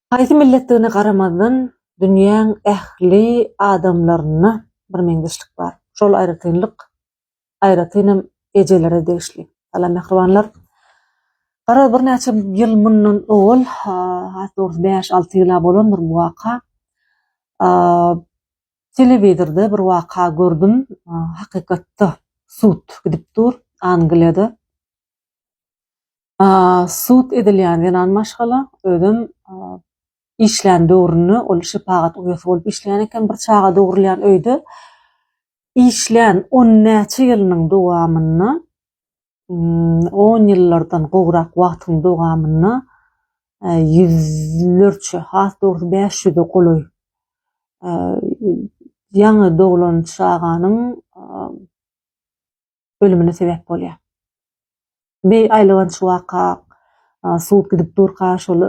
Haýsy milletdigine garamazdan, dünýäň ähli adamlarynda bir meňzeşlik bar. Şol aýratynlyk aýratynam ejelere degişli. Salam mähribanlar. Garaz birnäçe ýyl mundan owal, has dogrusy bäş-alty ýyl-a bolandyr bu waka. Telewizorda bir waka gördüm. Hakykatda sud gidip dur Angliýada. Sud edilýän zenan maşgala özem işlän döwründe ol şepagat uýasy bolup işleýän eken bir çaga dogrulýan öýde işlän on näçe ýylynyň dowamynda on ýyllardan gowrak wagtyň dowamynda ýüzlerçe has dogrusy 500-e golaý ýaňy doglan çaganyň ölümine sebäp bolýar. Bi aýylganç waka sud gidip durka şol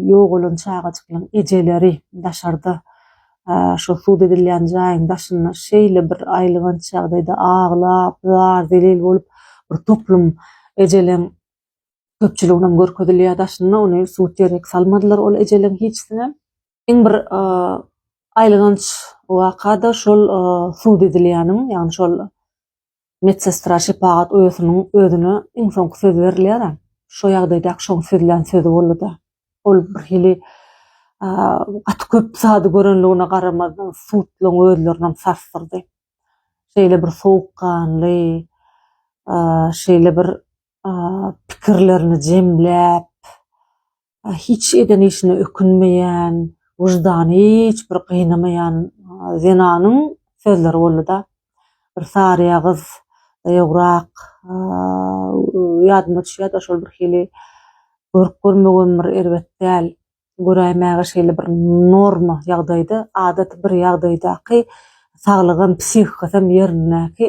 ýogalan çagajyklaryň ejeleri daşarda şo sud edilýän jaýyň daşynda şeýle bir aýylganç ýagdaýda aglap, zar-zelil bolup bir toplum ejeleň köpçüliginem görkezilýär daşynda ony sud ýerik salmadylar ol ejeleň hiçisine. Iň bir aýylganç waka-da şol sud edilýäniň, ýagny şol medsestra şepagat uýasynyň özüne iň soňky söz berilýär-ä. Şo ýagdaýdaky şoň sözlän sözi boldy-da. Ol birhili gaty köp zady görenligine garamazdan sudlaryň özlerinem sarsdyrdy. Şeýle bir sowukganly, şeýle bir pikirlerini jemläp, Hiç eden işine ökünmeýän, wyždany hiç bir gynamaýan zenanyň sözleri boldy-da. Bir saryýagyz, daýawrak, ýadyma düşýär-de şol bir hili görk-görmegem bir erbet däl, göräýmäge şeýle bir norma ýagdaýda, adaty bir ýagdaýdaky saglygam, psihikasam ýerindäki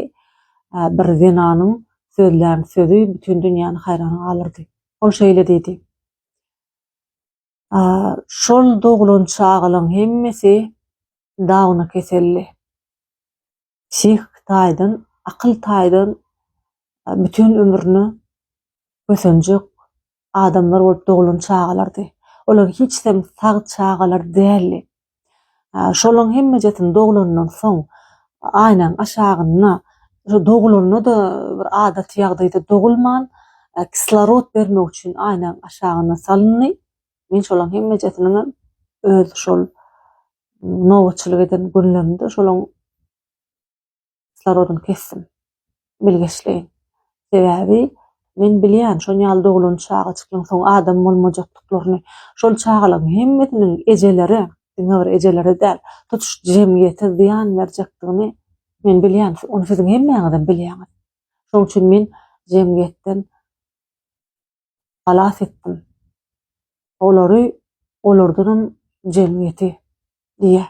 bir zenanyň sözlän sözi bütin dünýäni haýran galdyrdy. Ol şeýle diýdi, Şol doglan çagalaň hemmesi Dauna keselli. Psihiki taýdan, akyl taýdan bütin ömrüne kösenjek adamlar bolup doglan çagalardy. Olar hiçsem sag çagalar däldi. Şolaň hemmejesini doglandan soň aýnaň aşagynda şu dogulanda-da bir adaty ýagdaýda dogulman, kislorod bermek üçin aýnaň aşagyna salyndy. Men şolaň hemmejesiniňem öz şol nobatçylyk eden günlerimde şolaň kislorodyny kesdim. Bilgeşleýin. Sebäbi men bilýän şon ýaly doglan çagajyklaryň soň adam bolmajakdyklaryny. Şol çagalaryň hemmesiniň ejelere, diňe bir ejelere däl, tutuş jemgyýete zyýan berjekdigini men bilýän. Ony siziň hemmäňizem bilýäňiz. Şonuň üçin men jemgyýetden halas etdim. Olary, olardanam jemgyýeti diýýär.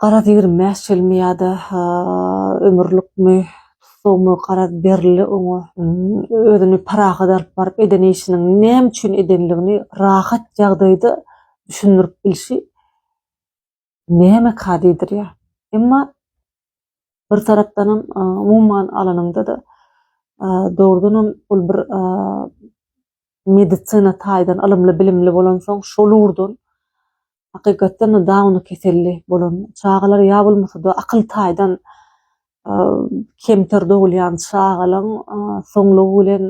Garaz 25 ýylmy ýa-da ömürlikmi, tussagmy garaz berildi oňa. Özüni parahat alyp baryp eden işiniň näme üçin edenligini rahat ýagdaýda düşündirip bilşi nämeka diýdirýär. Emma bir tarapdanam umuman alanyňda-da dogrudanam ol bir medisina taýdan ylymly-bilimli bolansoň şol ugurdan hakykatdan-da Dauna keselli bolan çagalar ýa bolmasa-da akyl taýdan kemter dogulýan çagalaň soňlugy bilen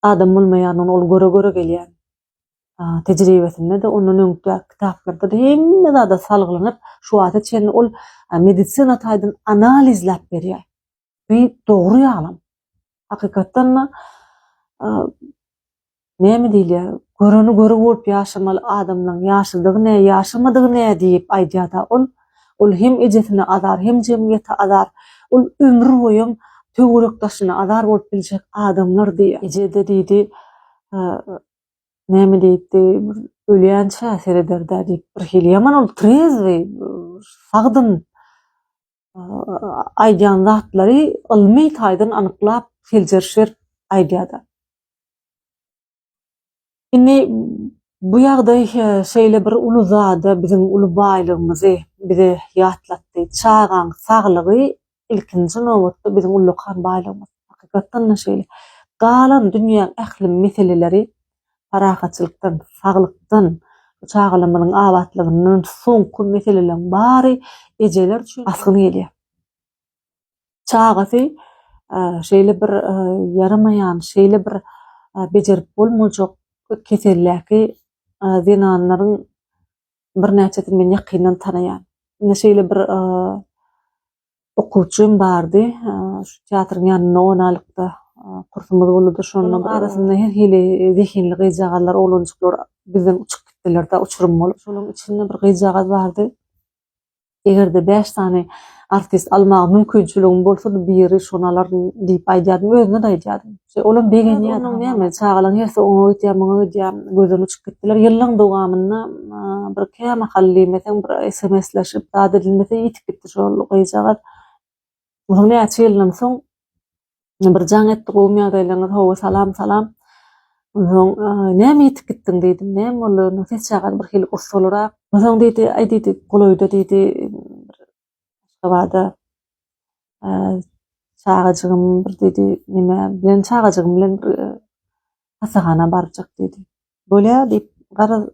adam bolmaýanyny ol göre-göre gelýän. Tejribesinde-de, ondan öňki kitaplarda-da hemme zada salgylanyp, şu wagta çenli ol medisina taýdan analizläp berýär. Bu dogry ýalam. Hakykatdan-da näme diýilýär, göreni görgi bolup ýaşamaly adamlaň ýaşadygy nä, ýaşamadygy nä diýip aýdýar-da ol. Ol hem ejesine azar, hem jemgyýete azar. Ol ömür boýam töwerek-daşyna azar bolup biljek adamlar diýýär. Eje-de diýdi, näme diýipdi, ölýänçä sereder-dä diýip, birhili ýaman ol trezwiý, sagdyn aýdýan zatlary ylmy taýdan anyklap, seljeriş berip aýdýar-da. Indi bu ýagdaý şeýle bir uly zada biziň uly baýlygymyzy bize ýatlatdy. Çagaň saglygy ilkinji nobatda biziň ullakan baýlygymyz. Hakykatdan-da şeýle. Galan dünýäň ähli meseleleri parahatçylykdan, saglykdan, çagalarymyzyň abatlygyndan soňky meseleleriň bary ejeler üçin basgyn gelýär. Çagasy şeýle bir ýaramaýan, şeýle bir bejerip bolmajak keseldäki zenanlaryň birnäçesini men ýakyndan tanaýan. Ine şeýle bir okuwçym bardy. Şu teatryň ýanynda on aýlykda kursumyz boldy. Şonuň arasynda her hili zehinli gyzjagazlar, oglanjyklar bizden uçup gitdiler-de, uçurym bolup. Şolaryň içinde bir gyzjagaz bardy. Eger-de bäş sany artist almaga mümkinçiligim bolsady, biri şony alardym diýip aýdýardym, özüne-de aýdýardym. Olam begenýärdi. Onuň näme, çagalaryň hersi oňa gidýär, muňa gidýär, gözden uçup gitdiler. Ýyllaň dowamynda bir kämahal diýmeseň, bir SMS-leşip, zat edilmese ýitip gitdi şol gyzjagaz. Onsoň näçe ýyldan soň bir jaň etdi, gowumy ýagdaýlaryňyz, hawa, salam, salam. Onsoň näme ýitip gitdiň diýdim, näme boldy? Onsoň sesjagaz bir hili gussalyrak. Onsoň diýdi, aý diýdi, golaýda diýdi, bir Aşgabada çagajygym bir diýdi, neme bilen çagajygym bilen bir hassahana barjak diýdi. Bolýar diýip, garaz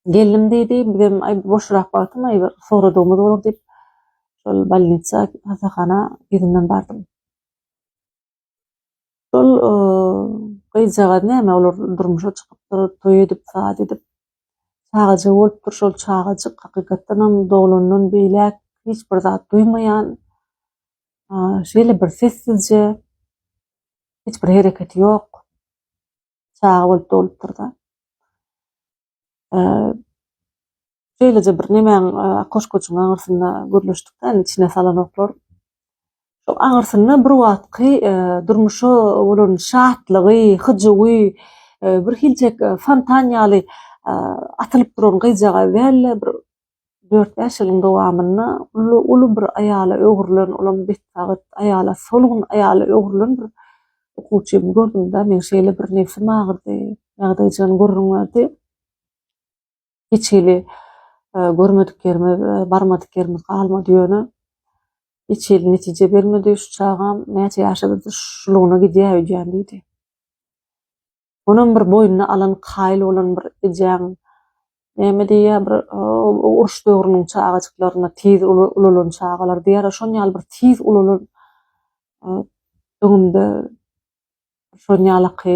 Geldim diýdi, bizem aý boşrak wagtym aý bir soradygymyz bolar diýip, şol bolnitsa, hassahana yzyndan bardym. Şol gyzjagaz näme olar durmuşa çykypdyr, toý edip, zat edip, çagajygy bolupdyr, şol çagajyk hakykatdanam doglandan beýläk hiç bir zat duýmaýan, şeýle bir sessizje, hiç bir hereketi ýok. Çaga bolup doglupdyr-da. Şeýleje bir nemäň okoşkajyň aňyrsynda gürleşdik-de, indi içine salanoklar. Şo aňyrsynda bir wagtky durmuşa bolan şatlygy, hyjuwy, bir hiljek fontan ýaly atylyp duran gyzjagaz däl-de, bir dört-bäş ýylyň dowamynda uly, uly bir aýala öwrülen, olam betbagt aýala, solgun aýala öwrülen bir okuwçymy gördüm-de, meň şeýle bir nebsim agyrdy, ýagdaýjygyny gürrüň berdi. Hiç hili görmedik ýerimiz, barmadyk ýerimiz galmady, ýöne hiç hili netije bermedi, şu çagam näçe ýaşady-da şulugyna gidýär öýdýän diýdi. Onam bir boýnuna alan kaýyl bolan bir ejäň näme diýýär bir uruş döwrüniň çagajyklaryna tiz ulalan çagalar diýýär şon ýaly bir tiz ulalan öňümde şon ýalaky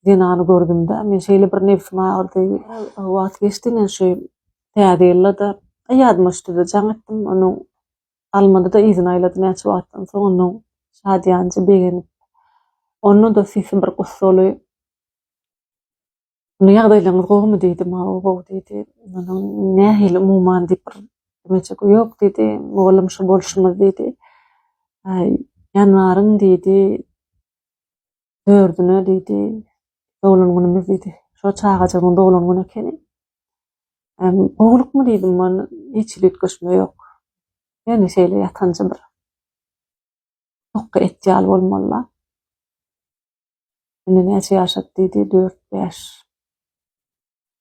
zenany gördümde men şeýle bir nebsim agyrdy. Wagt geçdi men şu täze ýylda-da ýadyma düşdi-de jaň etdim onuň Almady-da yzyna aýlady näçe wagtdan soň onuň şadyýanja begenip, onda-da sesi bir gussaly, Indi ýagdaýlaryňyz gowumy diýdim. Hawa, gowy diýdi. Ondan nähili umuman diýip bir demejek. Ýok diýdi, mugallym şu bolşumyz diýdi. Ýanwaryň diýdi, dördüne diýdi, doglan günümiz diýdi. Şo çagajygymyň doglan güni ekeni. Gowulykmy diýdim, men hiç hili üýtgeşme ýok. Ýöne şeýle ýatanja bir tokga et ýaly bolmaly-la. Indi näçe ýaşat diýdi, dört-bäş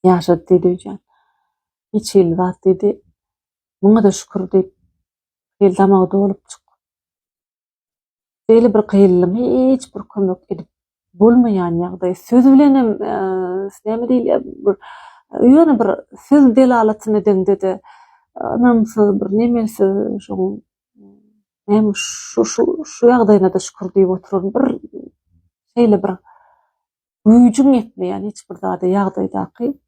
ýaşat diýdi öýdýän. Hiç hili zat diýdi. Muňa-da şükür diýip, hil damagy dolupjyk. Beýle bir gyýyldym, hiç bir kömek edip bolmaýan ýagdaý. Söz bilenem näme diýilýär, bir ýöne bir söz delalatyny edeňde-de ynamsyz bir nemelsiz şoň näme şu şu şu ýagdaýyna-da şükür diýip oturan bir şeýle bir güýjüň ýetmeýän hiç bir zada ýagdaýdaky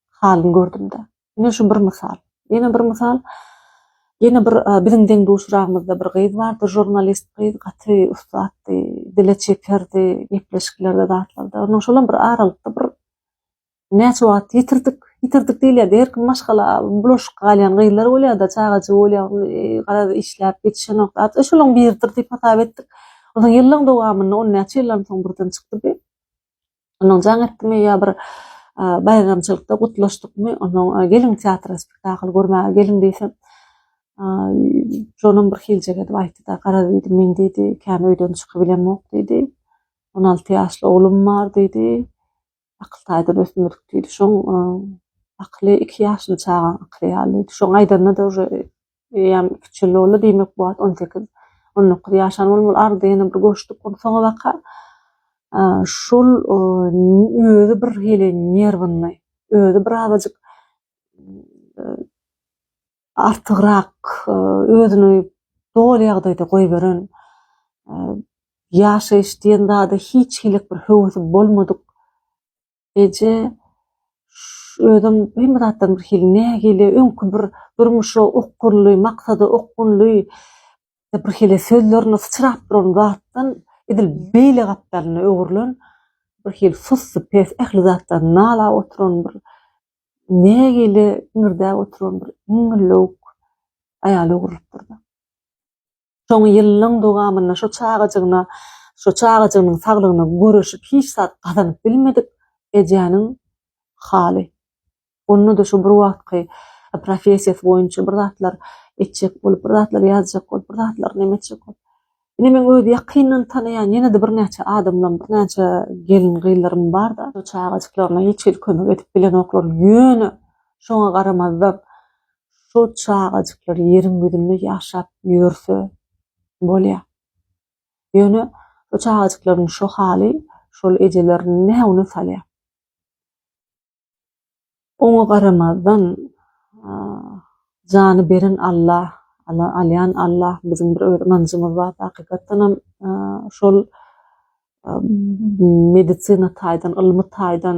halyny gördüm-de. Ine şu bir mysal. Ýene bir mysal. Ýene bir biziň deň-duşragymyzda bir gyz bardy, žurnalist gyz, gaty ussatdy, dile çeperdi, gepleşiklerde, zatlarda. Onnoň şolam bir aralykda bir näçe wagt ýitirdik, ýitirdik diýilýär. Her kim maşgala bulaşyk galýan gyzlar bolýar-da, çagajygy bolýar, garaz işläp ýetişenok zat. E, şolaň biridir diýip hasap etdik. Onsoň ýyllaň dowamynda, on näçe ýyldan soň birden çykdy bi. Ondan jaň etdimi ýa bir baýramçylykda gutlaşdykmy, ondan geliň teatra spektakl görmäge geliň diýsem, şonam bir hiljek edip aýtdy-da, garaz diýdi, men diýdi, kän öýden çykybilemok diýdi. 16 ýaşly oglum bar diýdi. Akyl taýdan ösmedik diýdi. Şoň akyly 2 ýaşly çagaň akyly ýaly diýdi. Şoň aýdanyna-da уже eýýäm kiçi ýyl boldy, diýmek bu wagt 18. 19 ýaşan bolmaly, arada ýene bir görüşdik, soňabaka şol özi bir hili nerwnyý, özi birazajyk artygrak özüni doly ýagdaýda goýberen, ýaşaýyş diýen zada hiç hili bir höwesi bolmadyk eje özem hemme zatdan bir hili nägile, öňki bir durmuşa okgunly, maksada okgunly, bir hili sözlerine syçrap duran zatdan edil beýle gapdalyna öwrülen, bir hili sussupes, ähli zatdan nalap oturan bir nägile iňirdäp oturan bir iňňillewük aýala öwrülipdir-de. Şoň ýyllaň dowamynda şo çagajygyna, şo çagajygynyň saglygyna göreşip hiç zat gazanyp bilmedik ejäniň haly. Onda-da şo bir wagtky professiýasy boýunça bir zatlar etjek bolup, bir zatlar ýazjak bolup, bir zatlar neme etjek bolup. Ine meň öz ýakyndan tanaýan ýene-de birnäçe adamlarym, birnäçe gelin-gyzlarym bar-da. Şo çagajyklaryna hiç hili kömek edip bilenoklar. Ýöne şoňa garamazdan Şo çagajyklar ýeriň ýüzünde ýaşap ýörse bolýar. Ýöne şo çagajyklaryň şo haly şol ejelerini nägüne salýar. Oňa garamazdan jany beren Allah, alýan Allah biziň bir öz ynanjymyz bar. Hakykatdanam şol medisina taýdan, ylmy taýdan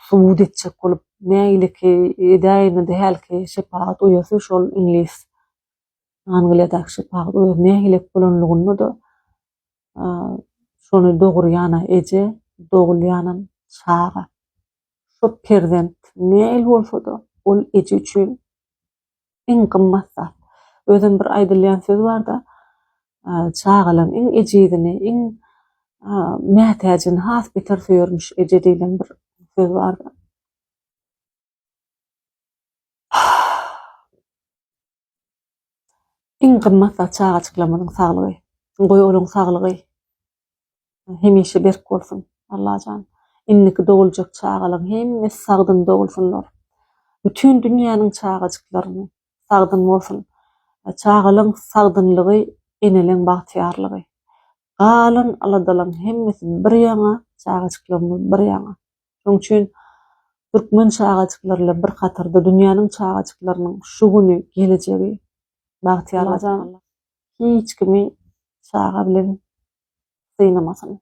subut etjek bolup, nägileki edäýmedi hälki şepagat uýasy şol iňlis, Angliýadaky şepagat uýasy nägilek bolanlygynda-da şony dogurýan-a eje, dogulýanam çaga. Şo perzent nähili bolsa-da, ol eje üçin Iň gymmat zat. Özem bir aýdylýan söz barda, çagalaň iň ejizini, iň mätäjini has beter söýermiş eje diýlen bir söz barda. Iň gymmat zat çagajyklarymyzyň saglygy. Goý olaň saglygy hemişe berk bolsun Allajan. Indiki doguljak çagalaň hemmesi sagdyn dogulsynlar. Bütin dünýäniň çagajyklaryny sagdyn bolsun. Çagalaň sagdynlygy eneleň bagtyýarlygy. Galan aladalaň hemmesi bir ýaňa, çagajyklarymyz bir ýaňa. Şoň üçin türkmen çagajyklary bilen bir hatarda dünýäniň çagajyklarynyň şu güni, gelejegi bagtyýar. Hiç kimi çaga bilen synamasyn.